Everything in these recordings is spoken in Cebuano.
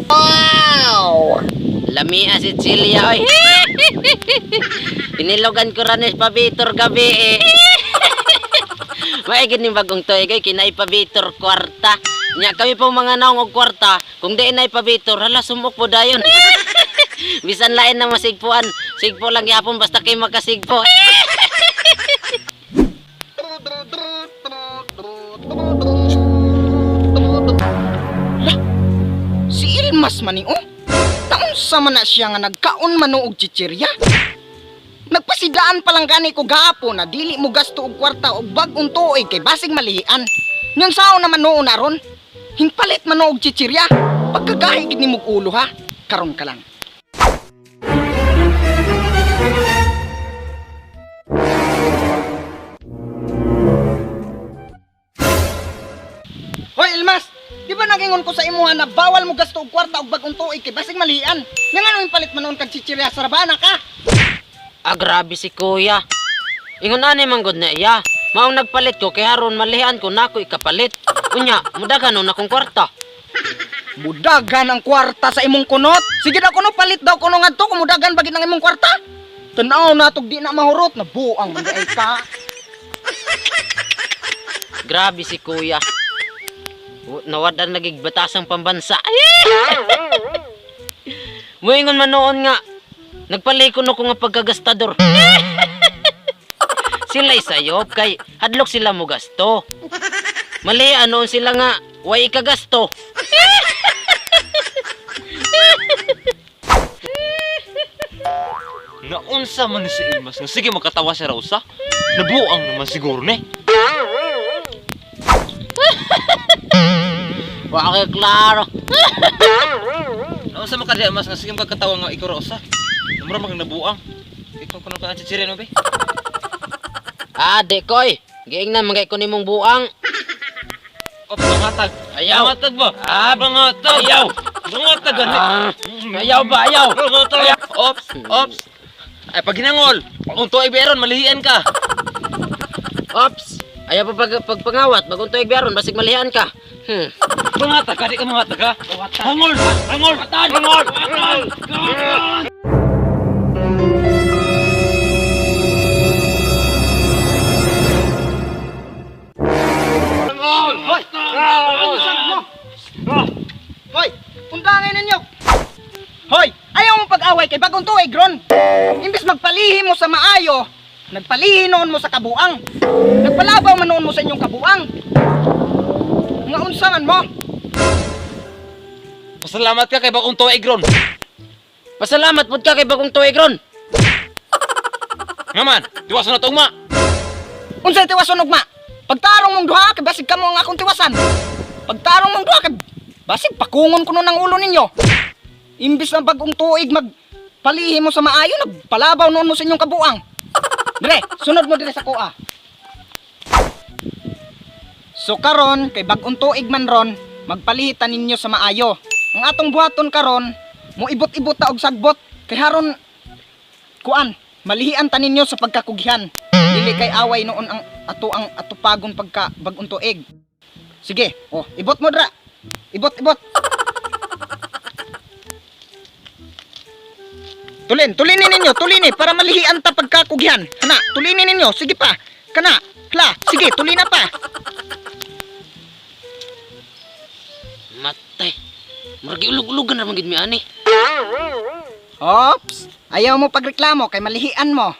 Wow! Lamia si Chilia oy. Inilogan ko ranis pabitor gabi eh. Maigid ni bagong tuig ay kinay pabitor kwarta. Nya kami po mga naong og kwarta, kung di nay pabitor, hala sumok po dayon. Bisan lain na masigpuan, sigpo lang yapon basta kay makasigpo. Si Ilmas man ni oh. Taon sa man na siya nga nagkaon man og chichirya. Nagpasidaan pa lang gani ko gahapon na dili mo gasto og kwarta og bag-ong tuig kay basig malihian. Nyan sao naman noon aron? Himpalit man og chichirya. Pagkagahi gid nimo og ulo ha. Karon ka lang. Hoy Ilmas, di ba nagingon ko sa imuha na bawal mo gasto og kwarta og bag-ong tuig kay basig malian? Nya ngano impalit man noon kag chichirya sa rabana ka? Ah, grabe si kuya. Ingon ani man gud na iya. Maong nagpalit ko kay haron malihan ko nako ikapalit. Unya, mudagan nun akong kwarta. Mudagan ang kwarta sa imong kunot. Sige daw kuno palit daw kuno ngadto kung mudagan bagit ng imong kwarta. Tanaw na tog di na mahurot na buang man di ay ka. Grabe si kuya. Nawadan nagig batasang pambansa. Muingon man noon nga, nagpaliko no ko nga pagkagastador. Sila sayop kay hadlok sila mo gasto. Mali noon sila nga way ikagasto. Naunsa man ni si Ilmas nga sige makatawa si Rosa. Nabuang naman siguro ni. Wa kay klaro. Naunsa man ka diha mas nga sige makatawa nga ikaw Rosa. Namura man kang nabuang. Ikaw kuno ka chichirya no be. Ah, di koy. Giingnan man kay ko nimong buang. Oh, pangatag. Ayaw. Pangatag ba? Ah, Pangatag. Ayaw. Pangatag gani. Ah, ayaw ba, ayaw. Pangatag. Ops, ops. Ay paghinangol. Kung tuig beron malihian ka. Ops. Ayaw pa pagpangawat, bagong tuig biyaron, basig malihan ka. Pangatag ka di ka mangatag ha. Hangol, hangol, hangol, hangol. Hoy! Mo! Hoy, undangin ninyo. Hoy, ayaw mo pag-away kay bagong tuig ron. Imbis magpalihi mo sa maayo, nagpalihi noon mo sa kabuang. Nagpalabaw man noon mo sa inyong kabuang. Nga unsa man mo? Pasalamat ka kay bagong tuig ron. Pasalamat pud ka kay bagong tuig ron. Ngaman, tiwason na tugma. Unsay tiwason ugma? Pagtarong mong duha kay basig kamo ang akong tiwasan. Pagtarong mong duha kay basig pakungon ko nun ang ulo ninyo. Imbis na bagong tuig magpalihi mo sa maayo, nagpalabaw noon mo sa inyong kabuang. Dire, sunod mo dire sa kuha. So karon kay bagong tuig man ron, magpalihitan ninyo sa maayo. Ang atong buhaton karon, mo ibot-ibot ta og sagbot kay haron kuan, malihian ta ninyo sa pagkakugihan. Dili kay away noon ang ato ang atupagon pagka bagong tuig. Sige, oh, ibot mo dra. Ibot, ibot. Tulin, tulinin ninyo, tulini para malihian ta pagkakugihan. Kana, tulinin ninyo, sige pa. Kana, hala, sige, tulina pa. Matay. Murag ulog-ulogan ra man gid mi ani. Ops, ayaw mo pagreklamo kay malihian mo.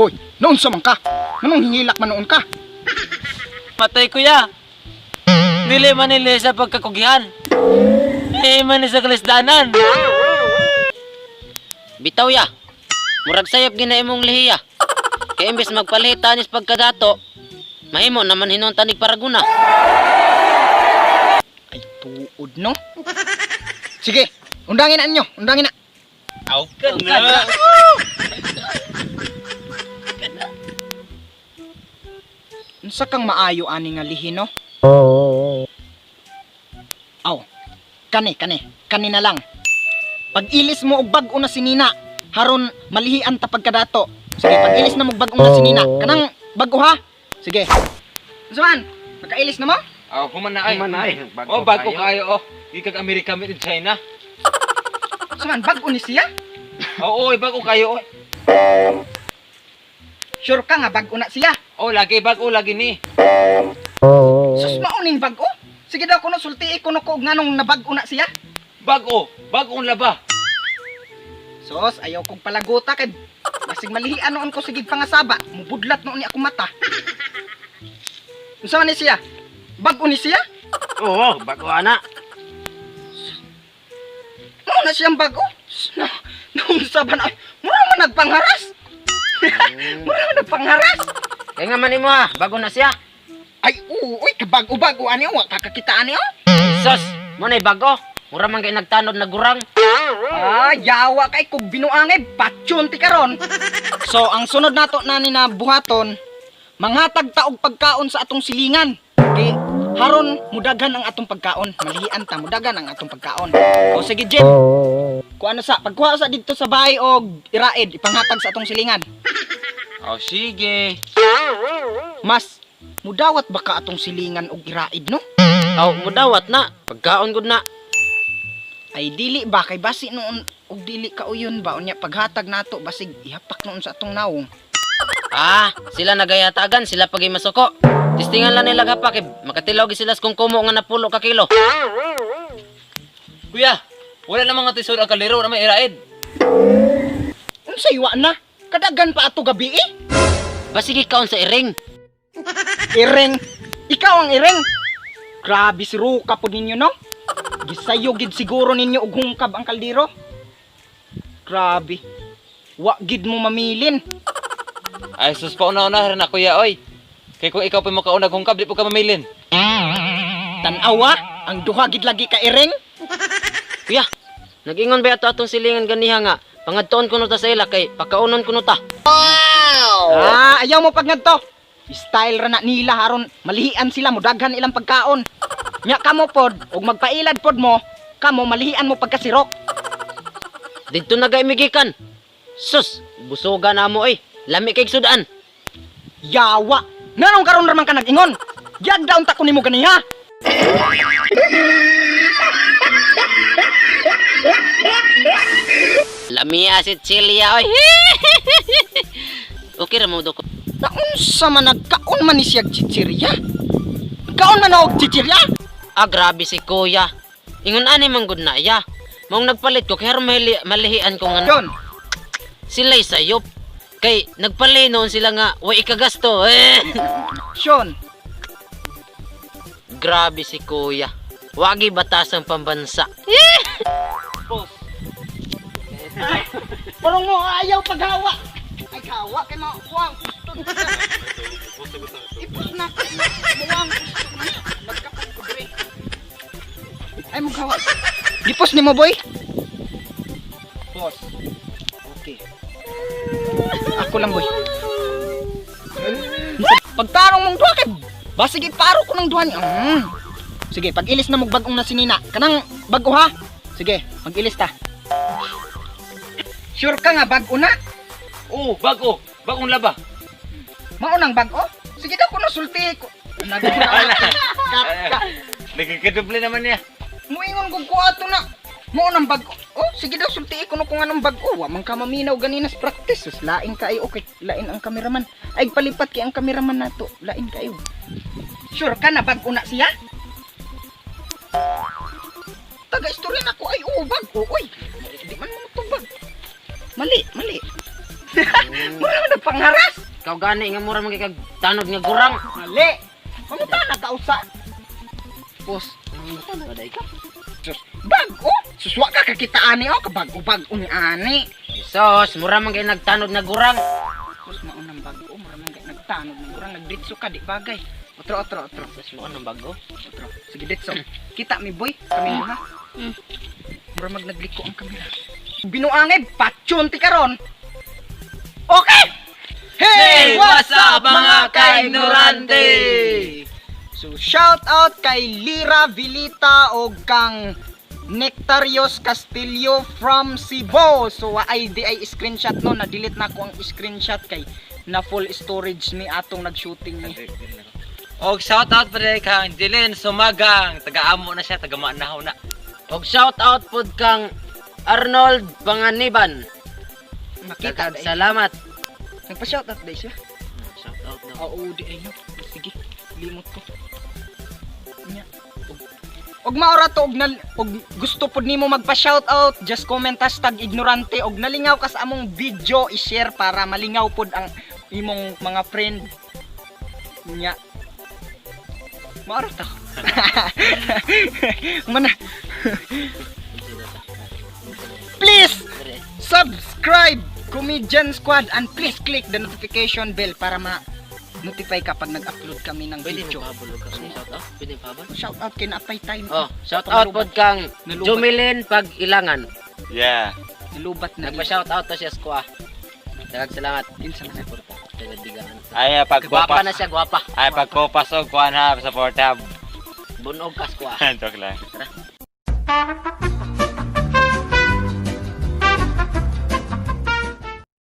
Hoy, noon sa man ka? Anong hingilak man noon ka? Patay kuya. Dili man nila sa pagkakugihan. Dili man sa kalisdanan. Bitaw ya. Murag sayop gina imong lihiya. Kay imbes magpalitan tanis pagkadato, mahimo naman hinon tanig paraguna. Ay, tuod no? Sige, undangin na ninyo, undangin na. Aw ka na. Unsa kang maayo ani nga lihi no? Aw, kani kani, kani na lang. Pag-ilis mo og bag-o na si Nina, haron malihian ta pagkadato. Sige, pag-ilis na mo bagong na sinina. Kanang bago ha. Sige. Zuan, nakailis na mo? Aw, human na ay. Human na ay. Bago Oh, bago kayo. kayo oh. Gikag Amerika made in China. Zuan, bago ni siya? Oo, oy, bago kayo oy. Sure ka nga bago na siya. Oh, lagi bago lagi ni. Sus mauning bago. Sige daw kuno sulti kuno ko og nganong nabag-o na siya. Bago, bagong laba. Sos, ayaw kong palaguta kay basig malihian noon ko sige pangasaba. Mubudlat noon ni ako mata. Unsa man ni siya? Bag-o ni siya? Oo, bago ana. Mao na siyang bago. Na, naunsa ba na? Mura man nagpangharas. Mura man nagpangharas. Kaya nga man nimo ha, bago na siya. Ay, uy, kabago-bago ani wa kakakita ani oh. Sus, mo na'y bago. Mura man kay nagtanod na gurang. Ah, yawa kay kog binuangay batyon ti karon. So, ang sunod nato nani na buhaton, manghatag ta og pagkaon sa atong silingan. Kay haron mudaghan ang atong pagkaon, malihian ta mudagan ang atong pagkaon. O sige, Jim. Kuano sa pagkuha sa didto sa bahay og iraid ipanghatag sa atong silingan. Oh, sige. Mas mudawat ba ka atong silingan og iraid no? Aw, mudawat na. Pagkaon gud na. Ay dili ba kay basi noon og dili kauyon ba unya paghatag nato basig ihapak noon sa atong nawong. Ah, sila nagayatagan, sila pagay masuko. Tistingan lang nila gapak, eh. Makatilaw gi sila sa kung kumo nga napulo ka kilo. Kuya, wala namang nga tisod ang kaliro na may iraid. Unsay wa na? Kadagan pa ato gabi eh. Basig ikaon sa iring. Ireng. Ikaw ang ireng. Grabe si Ruka po ninyo, no? Gisayo gid siguro ninyo og hungkab ang kaldero. Grabe. Wa gid mo mamilin. Ay, sus pa una-una na kuya oy. Kay kung ikaw pa mo kaunag hungkab, di po ka mamilin. Tan-awa, ang duha gid lagi ka ireng. Kuya, nag-ingon ba ato atong silingan ganiha nga? Pangadtoon kuno ta sa ila kay pakaunon kuno ta. Ah, ayaw mo pagngadto. Style ra na nila haron malihian sila mudaghan ilang pagkaon. Nya kamo pod og magpailad pod mo, kamo malihian mo pagkasirok. Didto na gay migikan. Sus, busoga na mo eh. Lami kay sudan. Yawa. Nganong karon ra man ka nag-ingon? Yagdaon ta ko nimo ganiha. Lami si Chilia oy. Okay ra mo doko. Naunsa man nagkaon man ni siya chichirya? Nagkaon man og chichirya? Ah, grabe si kuya. Ingon ani man gud na iya. Maong nagpalit ko kay haron malihian ko nga Yon. sila'y sayop. Kay nagpalit noon sila nga wa ikagasto. Eh. Sean, Grabe si kuya. Wagi batas ang pambansa. parang mo ayaw paghawa. Ay hawa kay mo kuang gusto. Ipos na muang gusto na. Nagkapag ko dre. Ay mo hawa. Gipos nimo boy. Pos. Okay. Ako lang boy. Pagtarong mong duha kay basig iparo ko ng duha ni. Sige, pag-ilis na mong bagong na sinina. Kanang bago ha. Sige, mag-ilis ta. Sure ka nga bago na? Oh, bago, bagong laba. Maunang bago? Sige daw kuno sulti ko. Kat ka. Nagkakadoble naman niya. Muingon kog ko ato na. Maunang bago. Oh, sige daw sulti ko no kung anong bago. Wa man ka maminaw ganina sa practice. Sus, lain kayo okay. Lain ang kameraman. Ay palipat kay ang kameraman nato. Lain kayo. Sure ka na bago na siya? Taga istorya na ko ay oo bago. Uy, di man mo tubag. Mali, mali. Mura man na pangharas. Ikaw gani nga mura man kay kag tanod nga gurang. Mali. Kamuta na kausa? Pos. Sus, bago. Suswa ka kakita ani oh, kabago-bago ni ani. Sos, mura man kay nagtanod nga gurang. Sus, maunang bago, mura man kay nagtanod ng urang nagditso ka di bagay. Otro, otro, otro. Sos, mo nang bago. Otro. Sige ditso. Kita mi boy, kami ha. Mura mag nagliko ang kamera. Binuangay patyon ti karon. Okay. Hey, what's up, mga kaignorante? So shout out kay Lira Vilita og kang Nectarios Castillo from Cebu. So waay di ay screenshot, no, na delete na ko ang screenshot kay na full storage ni atong nag-shooting ni. Og shout out pa rin kang Jelen Sumagang, taga-amo na siya, taga Manahaw na. Og shout out pod kang Arnold Panganiban. Makita Daghang dai. salamat. Nagpa-shoutout dai siya. Shout out daw. Oo, di ay no. Sige, limot ko. Nya. Og maora to og, og gusto pud nimo magpa-shoutout, just comment #ignorante og nalingaw ka sa among video, i-share para malingaw pud ang imong mga friend. Nya. Maora to. Mana. Please subscribe Comedian Squad and please click the notification bell para ma-notify ka pag nag-upload kami ng Pwede video. mo pahabol og shout out? Pwede mo pahabol? Shout out kay naapay time. Oh, shout out pod kang Nalubat. Jumilin Pag-ilangan. Yeah. Nalubat na. Nagpa-shout out to siya sa. Daghang salamat. Kinsa man? Suporta. Taga-bigaan. Ay, Gwapa na siya, gwapa. Ay, pagkupas og kuan ha, support hub. Bunog ka squad. Joke lang. Tara.